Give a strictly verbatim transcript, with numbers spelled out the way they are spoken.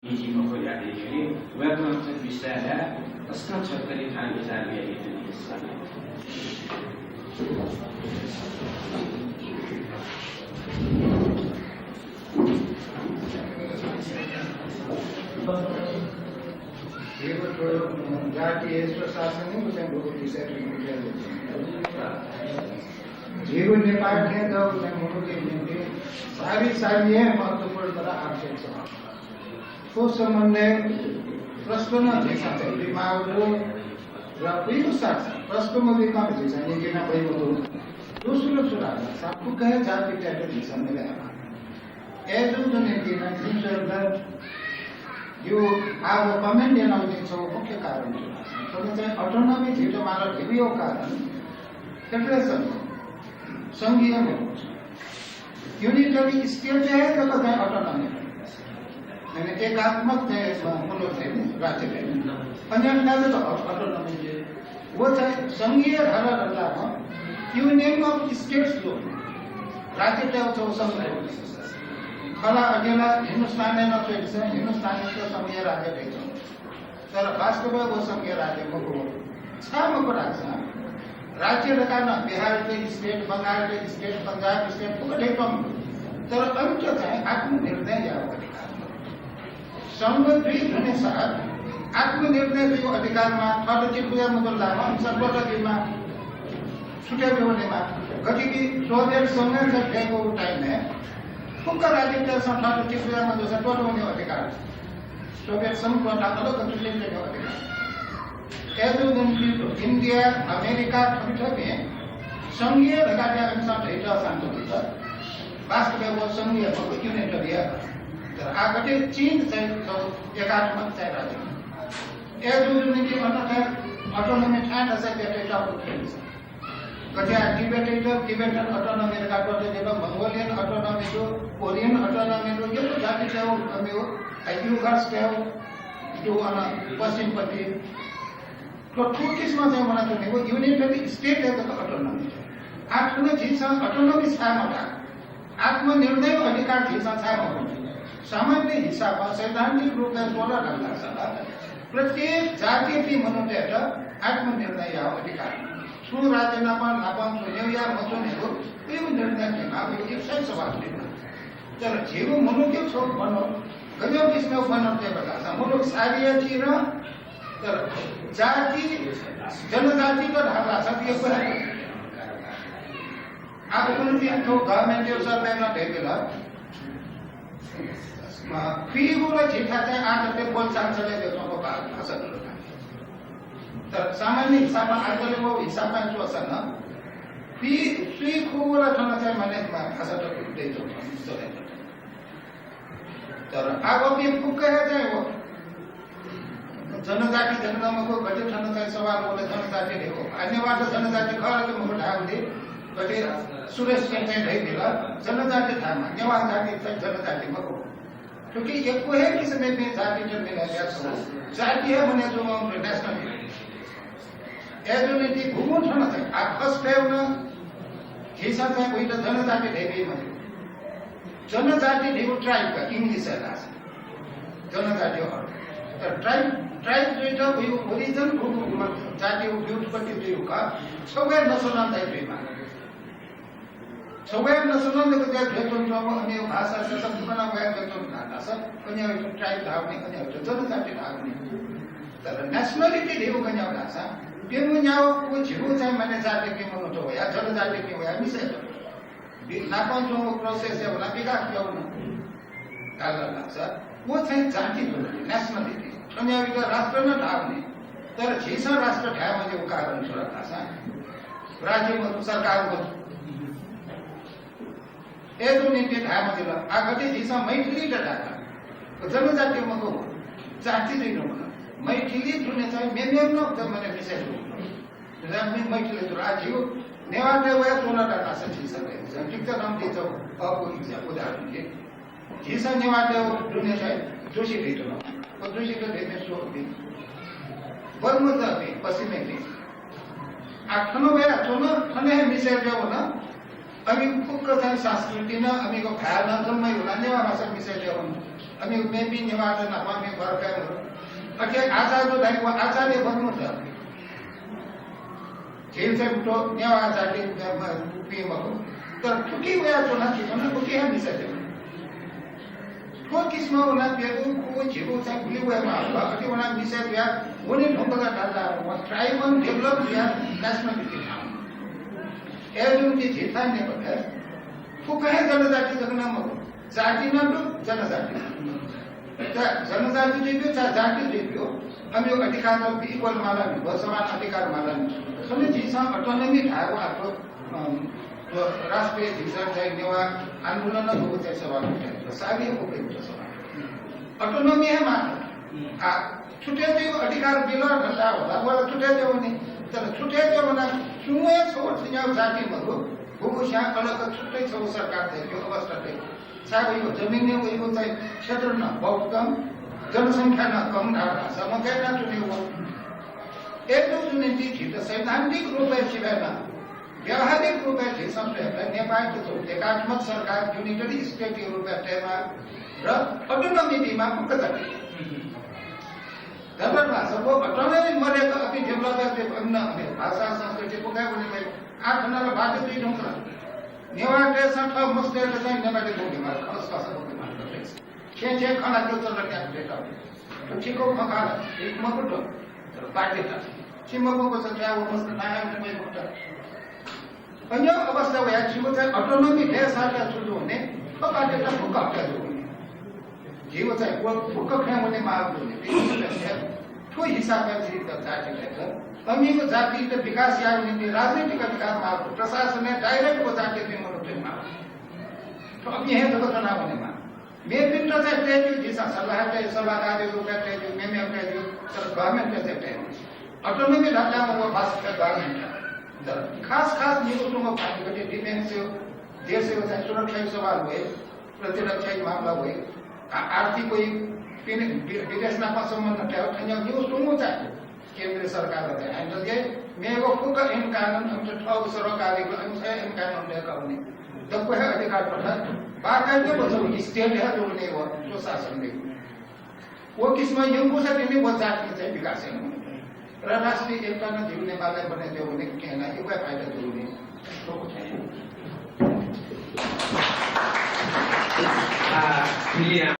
इजी मखु याके जुइ, वय्कलं चाहिँ विषयला तसकं छक्कली थाय् विचार याये जुइ। जातीय स्वशासन व चाहिँ विषय। झीगु नेपालय् चाहिँ मनूतय् निंतिं सारी सारी हे महत्वपूर्ण तथा आवश्यक छ। थ्व सम्बन्धय् प्रश्न नं झीसं चाहिँ जुइमाःगु दु। र उइगु साथ प्रश्न मजुइकं झीसं न्यंके नं फइ मखु। दोस्रो सुधार सा फुक्क हे जातितय्त झीसं मिले। अय्जूगु निंतिं नं जिमिसं यो आः comment यानागु चाहिँ छगू मुख्य कारण छु। थन चाहिँ autonomy झीत माल धइगु कारण federation, संघीय मखु। Unitary state हे जक चाहिँ autonomy। माने एकात्मक चाहिँ मुलुक चाहिँ राज्य चाहिँ। अन्य राज्य त autonomy चाहिँ। व चाहिँ संघीय धारा धर्लामा Union of States दु। राज्यतय् छगू संघ। खला अज्याःला हिन्दुस्तानय् नं च्वइदिसँ, हिन्दुस्तानय् त संघीय राज्य धइथ्यंगु। तर वास्तवय् व संघीय राज्य मखु। छाय् मखु धाःसा राज्य धकाः नं बिहारय् state, बंगालय् state, पञ्जाबय् state फुक्क धइथ्यंगु। तर अन चाहिँ आत्मनिर्णय यायेगु अधिकार। संघ जुइ धुनेसाथ आत्मनिर्णय जुइगु अधिकार माः, थःत चित्त बुझे मजुल धाःसा त्वःता ब्यूमाः, छुटे ब्यू वनेमाः। गथे कि सोभियत संघ चाहिँ दयेगु time-य् फुक्क राज्यतय्सं थःत चित्त बुझे मजुल धाःसा त्वःता वनेगु अधिकार। सोभियत संघ त्वःताः अलग छुटे ब्यूगु अधिकार। अय्जूगु निंतिं इन्डिया, अमेरिका थुपिं थुपिं संघीय धकाः इमिसं धयातःसां च्वंगु खः। वास्तवय् व संघीय मखु, unitary हे खः। तर आः गथे चीन चाहिँ एकात्मक चाहिँ राज्य। अय्जूगु निंतिं अन चाहिँ autonomy थाय् दसय् तयेतःगु खः। गथे आः तिब्बतय्त Tibetan autonomy धकाः त्वःते जुल, Mongolian autonomy दु, Korean autonomy दु, यक्व जातितय्गु, अ, Uyghurs तय्गु दु अन पश्चिमपट्टि। थ्व थ्व किसिमं चाहिँ वनाच्वनीगु unitary state-य् जक autonomy। आः थन झीसं autonomy छाय् मधाः? आत्मनिर्णय अधिकार झीसं छाय् मखु? सामान्य हिसाबमा, सैद्धान्तिक रूपय् स्वल धाःसा प्रत्येक जातियापिं मनूतय्त आत्मनिर्णय यायेगु अधिकार। छुं राज्य नाप नाप छुं न्ह्यः याये मच्वनेगु उइगु निर्णय जुइमाः, उइगु एकसय् सभासदपिं। तर झीगु मनूतय् छगू बनोट, गज्याःगु किसिमं बनोट जुइ धाःसा मुलुक सारी हे चिधं, तर जाति, जनजाति त धाःसा यक्व हे। आः थ्व government-या survey नं धयादिल। अ, खुइगु ला झीथाय् चाहिँ आः तक बोलचाल चले दइच्वंगु भाषा दु। तर सामान्य हिसाबमा आः तक व हिसाबमा च्वःसा नं खुइ, सुइ खुगू ला थन चाहिँ माने भाषा त दइच्वंगु चले दु। तर आः वःपिं फुक्क हे चाहिँ व जनजाति धइगु मखु, गथे थन चाहिँ सवाल वल जनजाति धइगु। आः नेवाः त जनजाति खः ला मखु धायेगु दु। गथे सुरेशं चाहिँ धयादिल, जनजाति धायेमाः, नेवाः जाति चाहिँ जनजाति मखु। थुकी यक्व हे किसिमपिं जातित मिले जुयाः छगू जाति हे बने जुइमाः, nationality। अय्जूगु निंतिं गुगुं थन चाहिँ आः फस्व फयेगु नं झीसं चाहिँ उइत जनजाति धयाबी मते। जनजाति धइगु tribe का English-य् धाःसा। जनजातिया अर्थ। तर tribe, tribe जुइत उइगु origin गुगु, जातियागु व्युत्पत्ति जुइगु खः, छगू हे नसलं चाहिँ जुइमाः। छगू हे नसलं जक जुयाः जुयाच्वंगु, अमिगु भाषा ससः फुक्कं वयाः जुयाच्वंगु धाःसा, अन tribe धाःगु नि, अन जनजाति धाःगु नि। तर nationality धइगु गन धाःसा, प्यंगू न्यागू व झिगू चाहिँ माने जातिपिं मनूत वयाः, जनजातिपिं वयाः मिसय् जुल। वि-, नापं च्वंगु process-य् वनाः विकास जुयावन। धाल धाःसा व चाहिँ जाति जुल, nationality। थनयात राष्ट्र नं धाःगु नि। तर झीसं राष्ट्र धाये मज्यूगु कारण छु धाःसा राज्य मजू, सरकार मजू। अय्जूगु निंतिं धाये मजिल। आः गथे झीसं मैथिली त धायेमाः, जनजाति मखु, जाति जुइ धुन। मैथिली धुन चाहिँ मेमेगु नं जक माने मिसय् जुल। जक मैथिली जुल। आः झीगु नेवाःतय् वयाच्वन धाःसा झीसं, झीसं ठिकठिक नं दीत, अःपु example उदाहरण दे। झीसं नेवाःतय् धुन चाहिँ जोशी धइथ्यन। व जोशी त धइथें स्वःपिं, बर्मन जाःपिं, पश्चिमय्‌पिं। आः थन वयाच्वन, थन हे मिसय् जुयावन। अमिगु फुक्क चाहिँ संस्कृति नं, अमिगु भाय् नं जम्मै वनाः नेवाः भाषा मिसय् जुयावन। अमिगु मेपिं नेवाःत नाप अमिगु घर काय् मरु। अथे आचार्य धाइ व आचार्य बन्नु त। झीसं चाहिँ थ्व नेवाः जाति उपि मखु। तर थुकी वया च्वना थी च्वना उकी हे मिसा जुइ। थ्व किसिमं वना प्यदु खु झीगु चाहिँ गुलि वये माःगु अथे वना मिसा जुया वने धुंकल धाल धाल व tribal develop जुया nationality ठाउँ। ए जुन कि झीथाय् नेपालय् फुक्क हे जनजाति जक नं मखु। जाति नं दु, जनजाति नं दु। त जनजाति जुइप्यु, चाहे जाति जुइप्यु, अमिगु अधिकार नं equal माला नि, व समान अधिकार माला नि। अले झीसं autonomy धायेगु आतो, अम, व राष्ट्रिय झीसं चाहिँ नेवाः आन्दोलन नं दुगु चाहिँ सवाल उठे। सारी उपयुक्त सवाल। Autonomy हे मात्र। आ, छुट्याइगु अधिकार बिल धन्दा होला, व छुट्याइगु नि। तर छुट्याइगु वना सुंगु हे छगू थुन्याव जाति मरु, गुगु स्यां अलग छुट्टै छगू सरकार दयेगु अवस्था दयेगु। सायद वइगु जमिन ने वइगु चाहिँ क्षेत्र नं बहुत कम, जनसंख्या नं कम धारा भाषा मकय् नं चुने व। एतु चुने ती झीत सैद्धान्तिक रूपय् सिबय् नं, व्यावहारिक रूपय् झीसं स्वयेबलय् नेपालय् त एकात्मक सरकार, unitary state रूपय् तयेमा र autonomy बीमा फुक्क जाति। धन्दा भाषा व autonomy मरेक अभी develop यात अन्न अभी भाषा संस्कृति पुगाइ वने मै आखनल बाध्य दुई ढुंग। नेवाःतय्सं थः मस्तय्त चाहिँ नेपाली बोली माल, खस भाषा बोली माल। छेँ छेँ खला त्यो चलन यात देत। तो छिको खकाल, एक मकुट, तर बाध्यता। छिमको को सत्या वो मस्त नारायण मै मुक्त। अन्य अवस्था वया छिगु चाहिँ autonomy देश हाता छु दुने, थ्व बाध्यता फुक्क हटा दुने। झीगु चाहिँ व फुक्क खँय् वने माल दुने। थ्व हिसाबय् झीत जातितय्त अमिगु जातित विकास यायेगु निम्ति राजनीतिक अधिकार माल, प्रशासनय् direct व जातित मनूतय् माल। थ्व अपिं हे जक च्वना वने माल। मेपिन्त चाहिँ तयेज्यू, झीसं सल्लाह तये, सल्लाहकारया रूपय् तयेज्यू, मेमेगु तयेज्यू, तर government-य् चाहिँ तये मज्यू। Autonomy धाःसा व वास्तवय् government। तर खास खास निगू तुंगू पार्टी गथे defence-या, देशया चाहिँ सुरक्षाया सवाल वइ, प्रतिरक्षाया मामला वइ, आ-, आर्थिक वइ, पिने-, वि-, विदेश नाप सम्बन्ध तये, थन निगू तुंगू चाहिँ केन्द्रीय सरकारयात handle याइ, मेगु फुक्क ऐन कानुन अमित थःगु सरोकारयागु अनुसार ऐन कानुन दय्‌कावने। दक्व हे अधिकार प्रदान, बाकाइके बचल state हे दुने व स्वशासन दे। व किसिमं यंगु सा तिनि व जाति चाहिँ विकास याना। र राष्ट्रिय एकता नं झीगु नेपालय् बने देउ वने, केना, इगु फाइदा दुने। आ,